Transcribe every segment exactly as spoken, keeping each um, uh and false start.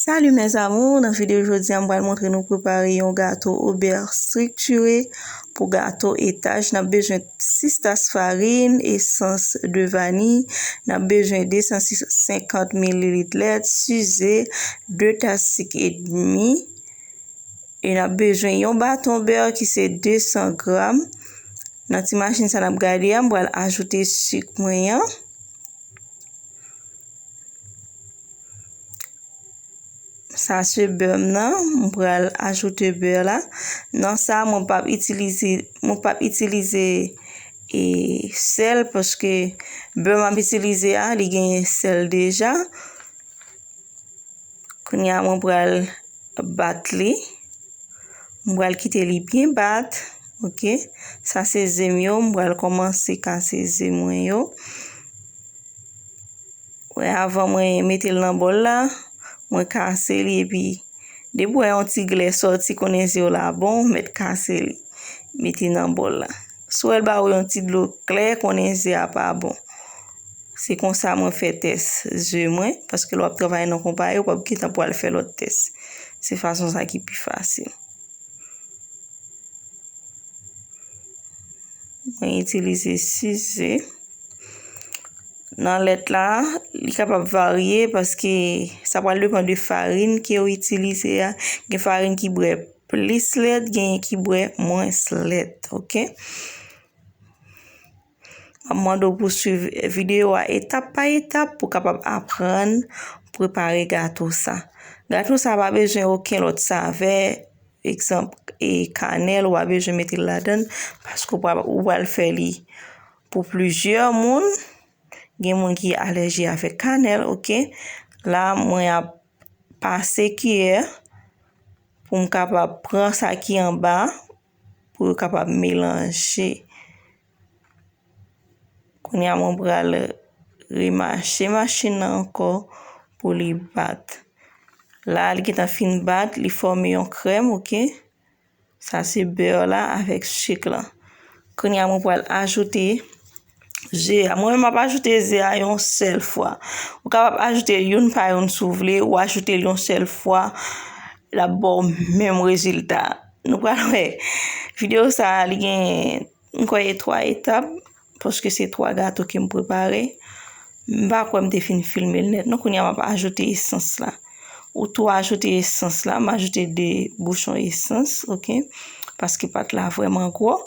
Salut mes amours, nan videyo jodi a m pral montre nou prepare yon gato obè striktire. Pou gato etaj, n ap bezwen sis tas farin, esans de vaniy, n ap bezwen de san senkant mililit lèt, size, de tas sik edmi, e n ap bezwen yon baton bè ki se de san gram. Nan ti machin sa n ap gade a, m pral ajoute sik mwen an. Sa se bè m nan, m pral ajoute bè la. Nan sa, mwen p ap itilize, mwen p ap itilize, e, sèl, paske bè m ap itilize a, li genyen sèl deja. Kounye a, mwen pral bat li. M pral kite li byen bat. Ok. Sa se ze m yo. M pral kòmanse kase ze mwen yo. Wè, avan mwen mete l nan bòl la, mwen kase li epi depi w wè yon ti glè sòti, konnen ze w la bon, mèt kase li. Mete nan bòl la. Si w wè l ba ou yon ti dlo klè, konnen ze a pa bon. Se konsa mwen fè tès ze mwen, paske lè w ap travay nan konpayi, ou p ap gentan pral fè lòt tès. Se fason sa ki pi fasil. Mwen itilize sis ze. Nan lèt la, li kapab varye paske sa pral depann de farin ke w itilize a. Gen farin ki bwè plis lèt, genyen ki bwè mwens lèt, ok? M ap mande w pou swiv videyo a etap pa etap pou w kapab aprann prepare gato sa. Gato sa pa bezwen okenn lòt savè, egzanp, e kanèl, ou pa bezwen mete l ladan l, paske ou pral, ou pral fè li pou plizyè moun. Gen moun ki alèji avèk kanèl, ok? La, mwen ap pase kiyè pou m kapab pran sa ki anba, pou yo kapab melanje. Kounye a, mwen pral remache machin nan ankò pou li bat. La, li gentan fin bat, li fòme yon krèm, ok? Sa se bè la avèk sik la. Kounye a, mwen pral ajoute ze a. Mwen menm, m ap ajoute ze a yon sèl fwa. Ou kapab ajoute youn pa youn si w vle, ou ajoute l yon sèl fwa, l ap ba w menm rezilta. Nou pral wè. Videyo sa a, li gen, m kwè, e twa etap, paske se twa gato ke m prepare. M pa kwè m te fin filme l nèt. Non, kounye a, m ap ajoute esans la. Ou tou ajoute esans la. M ajoute de bouchon esans, ok? Paske pat la vrèman gwo.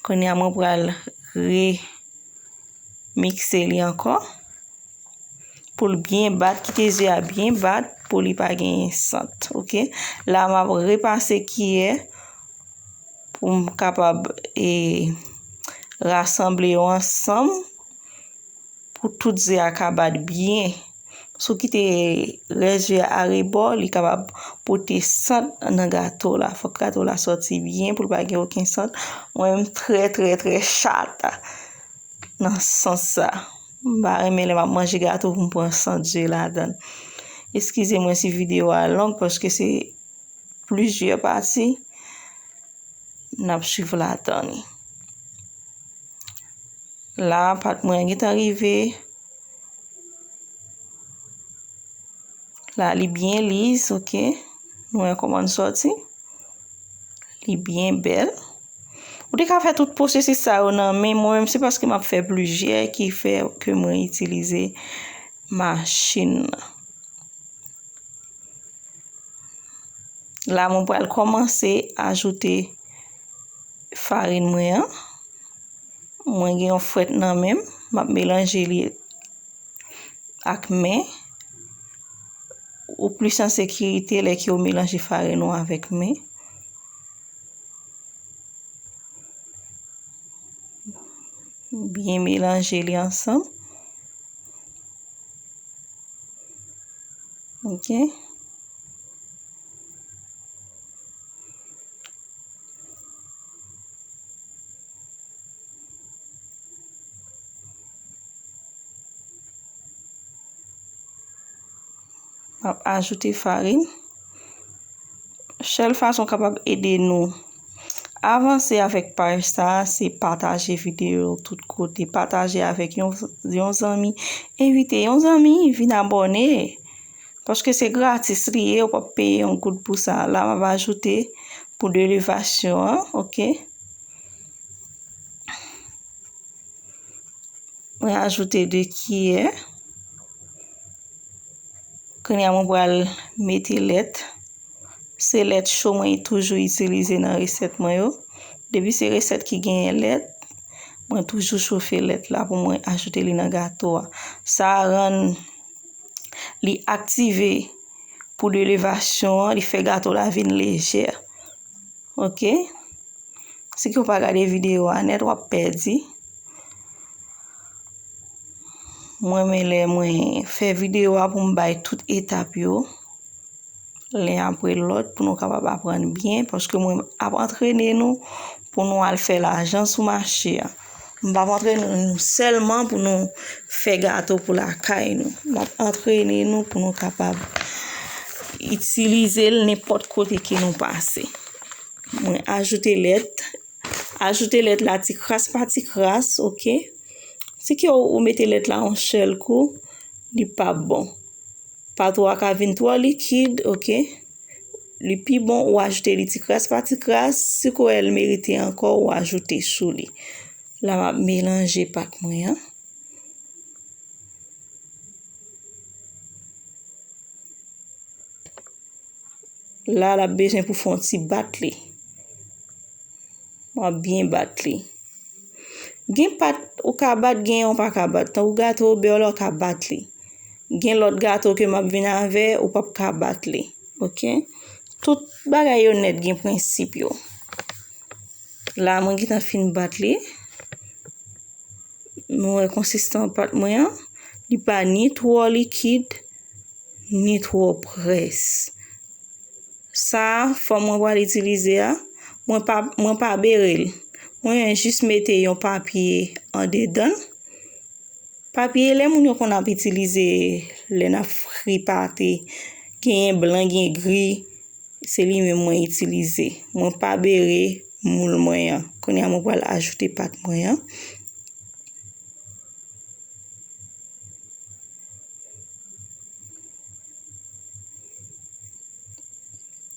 Kounye a, mwen pral remikse li ankò. Pou l byen bat, kite ze a byen bat, pou li pa genyen sant, ok? La, m ap repase kiyè pou m kapab, e, rasanble yo ansanm pou tout ze a ka bat byen. Si w kite rès ze a arebò, li kapab pote sant nan gato la. Fòk gato la sòti byen pou l pa gen okenn sant. Mwen menm trè, trè, trè chat nan sans sa. M pa renmen lè m ap manje gato pou m pran sant ze ladan l. Eskize mwen si videyo a long paske se plizyè pati n ap swiv ladan li. La, pat mwen gentan rive. La, li byen liz, ok. Nou wè kòman l sòti. Li byen bèl. Ou te ka fè tout pwosesis sa yo nan men. Mwen menm, se paske m ap fè plizyè ki fè ke mwen itilize machin nan. La, mwen pral kòmanse ajoute farin mwen an. Mwen gen yon frèt nan men m. M ap melanje li ak men. Ou plis an sekirite lè ke w melanje farin ou avèk men. Byen melanje li ansanm. Ok. M ap ajoute farin. Sèl fason kapab ede nou avanse avèk paj sa a, se pataje videyo yo tout kote. Pataje avèk yon, yon zanmi. Envite yon zanmi vin abòne. Paske se gratis li ye, ou p ap peye yon goud pou sa. La, m ap ajoute poud elevasyon an, oke? Mwen ajoute de kiyè. Kounye a, mwen pral mete lèt. Se lèt cho mwen toujou itilize nan resèt mwen yo. Depi se resèt ki genyen lèt, mwen toujou chofe lèt la pou mwen ajoute li nan gato a. Sa rann li aktive poud elevasyon an, li fè gato la vin lejè. Oke? Si ke w pa gade videyo a nèt, w ap pèdi. Mwen renmen lè mwen fè videyo a pou m bay tout etap yo, len apre lòt, pou nou kapab aprann byen, paske mwen ap antrene nou pou nou al fè lajan sou mache a. M p ap antrene nou sèlman pou nou fè gato pou lakay nou. M ap antrene nou pou nou kapab itilize l nenpòt kote ke nou pase. Mwen ajoute lèt. Ajoute lèt la ti kras pa ti kras, oke? Si ke ou, ou mete lèt la yon sèl kou, li p ap bon. Pato a ka vin twò likid, oke? Li pi bon ou ajoute li ti kras pa ti kras. Si ke w wè l merite ankò, ou ajoute sou li. La, m ap melanje pat mwen an. La, l ap bezwen pou fè yon ti bat li. W ap byen bat li. Gen pat ou ka bat, gen yon ou pa ka bat. Tankou gato bè la, ou ka bat li. Gen lòt gato ke m ap vin avè, ou p ap ka bat li. Oke? Tout bagay yo nèt gen prensip yo. La, mwen gentan fin bat li. Nou wè konsistans pat mwen an, li pa ni twò likid, ni twò près. Sa a, fòm mwen pral itilize a, mwen pa, mwen pa bere l. Mwen jis mete yon papye andedan l. Papye, lè moun yo konn ap itilize, lè n ap fri pate, genyen blan, gen gri, se li menm mwen itilize. Mwen pa bere moul mwen an. Kounye a, mwen pral ajoute pat mwen an.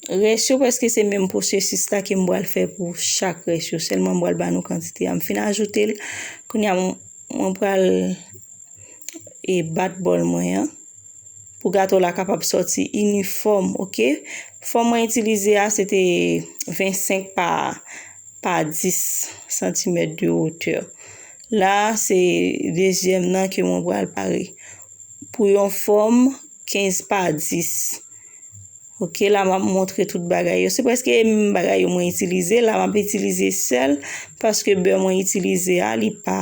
Rès yo, prèske se menm pwosesis la ke m pral fè pou chak rès yo. Sèlman, m pral ba nou kantite a. M fin ajoute l. Kounye a, m, mwen pral, e, bat bòl mwen an. Pou gato la kapab sòti inifòm, oke? Fòm mwen itilize a, se te vennsenk pa, pa dis santimèt de wotè. La, se dezyèm nan ke mwen pral pare. Pou yon fòm kenz pa dis. Oke, la, m ap montre tout bagay yo. Se prèske menm bagay yo mwen itilize. La, m ap itilize sèl, paske bè mwen itilize a, li pa,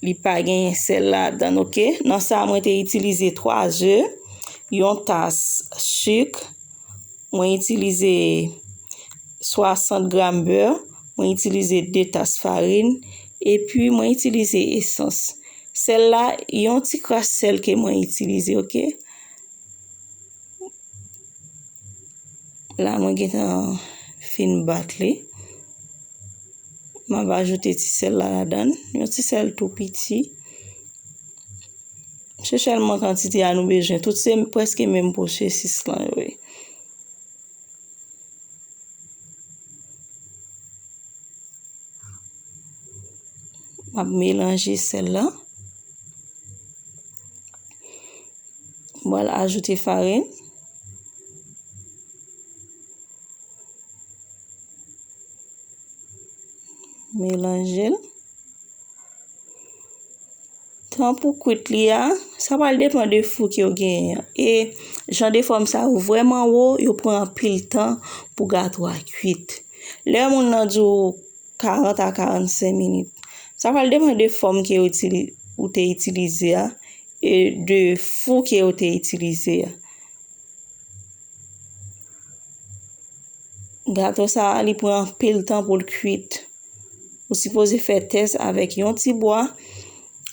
li pa genyen sèl ladan l, oke? Nan sa, mwen te itilize twa ze, yon tas sik, mwen itilize swasant gram bè, mwen itilize de tas farin, epi mwen itilize esans. Sèl la, yon ti kras sèl ke mwen itilize, oke? La, mwen gentan fin bat li. M ap ajoute ti sèl la ladan l. Yon ti sèl tou piti. Se sèlman kantite a nou bezwen. Tout se prèske menm pwosesis lan yo ye. M ap melanje sèl la. M pral ajoute farin. Melanje l. Tan pou kwit li a, sa pral depann de fou ke w genyen an. E jan de fòm sa yo vrèman wo, yo pran anpil tan pou gato a kwit. Lè moun nan di w karant a karannsenk minit, sa pral depann de fòm ke w itili-, ou te itilize a, e de fou ke w te itilize a. Gato sa a, li pran anpil tan pou l kwit. Ou sipoze fè tès avèk yon ti bwa.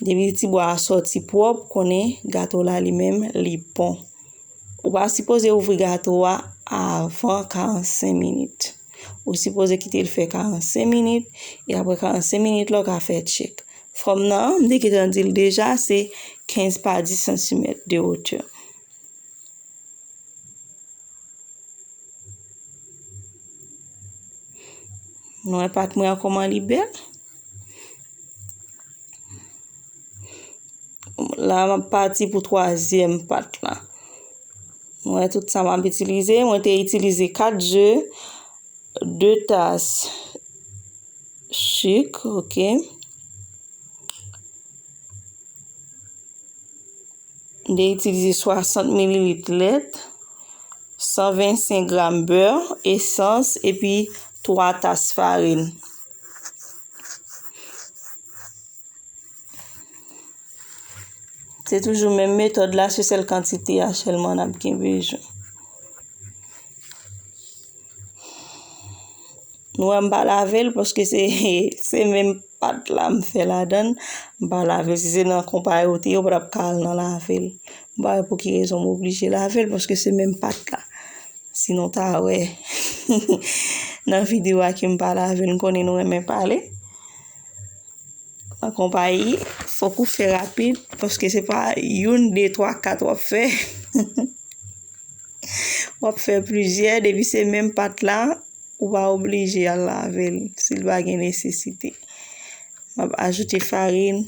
Depi ti bwa a sòti pwòp, konnen gato la li menm, li bon. Ou pa sipoze ouvri gato a avan karannsenk minit. Ou sipoze kite l fè karannsenk minit, e apre karannsenk minit la, w ka fè tchèk. Fòm nan, m te gentan di l deja, se kenz pa dis santimèt de wotè. Nou wè pat mwen an kòman li bèl. La, m ap pati pou twazyèm pat la. Nou wè tout sa m ap itilize. Mwen te itilize kat ze, de tas chik, oke. M te itilize swasant mililit lèt, san vennsenk gram bè, esans, epi twa tas farin. Se toujou menm metòd la, se sèl kantite a sèlman n ap gen bezwen. Nou wè m pa lave l paske se, se menm pat la m fè ladan l. M pa lave l. Si se nan konpayi w te ye, ou pa t ap ka al nan lave l. M pa wè pou ki rezon m oblije lave l paske se menm pat la. Sinon, w ta wè nan videyo a ke m pa lave l, m konnen nou renmen pale. Nan konpayi, fòk ou fè rapid, paske se pa youn, de, twa, kat w ap fè. W ap fè plizyè, depi se menm pat la, ou pa oblije al lave l, si l pa gen nesesite. M ap ajoute farin.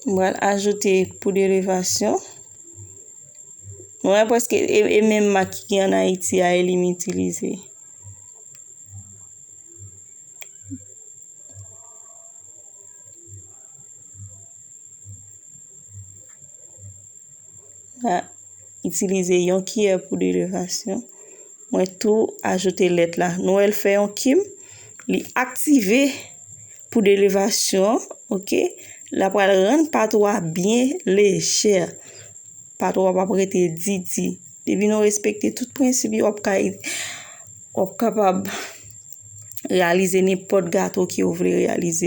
M pral ajoute poud elevasyon. Mwen prèske e, e menm mak ki gen ann Ayiti a, e li m itilize. Mwen itilize yon kiyè poud elevasyon. Mwen tou ajoute lèt la. Nou wè l fè yon kim, li aktive poud elevasyon an, oke? L ap pral rann pat ou a byen lejè. Pat ou a p ap rete didi. Depi nou respekte tout prensip yo, w ap ka, w ap kapab reyalize nenpòt gato ke w vle reyalize.